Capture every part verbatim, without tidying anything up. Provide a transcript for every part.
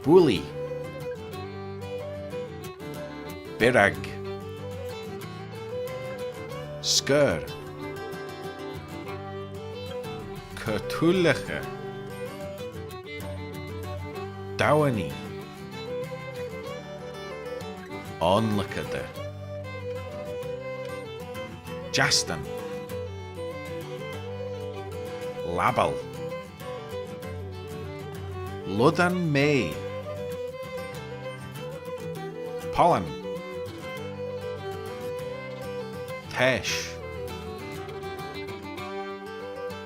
Boolie. Birrag. Scuirr. Cur-tooillaghey. Dowinee. Oanluckeyder. Jastyn. Labbal. Lhudan mea. Pollan. Tash.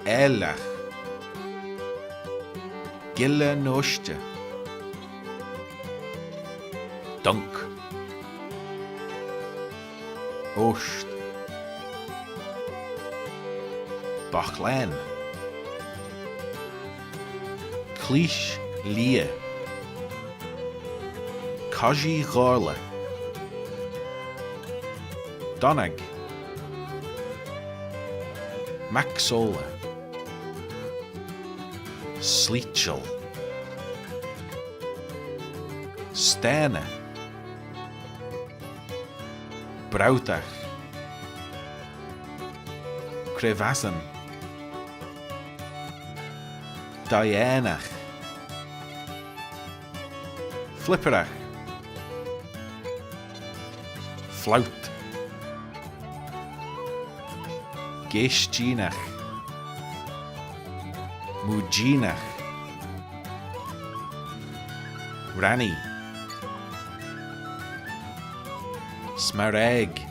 Aarlagh. Gilley ny ushtey. Dunk. Oast. Boghlane. Cleaysh lieh. Coshee ghoyrley. Donnag. Mac Solaire. Sleetyal. Stayney. Broutagh. Crevassyn. Daianeagh. Flipperagh. Flout. Geaishteenagh. Moojeenagh. Rannee. Smaraag.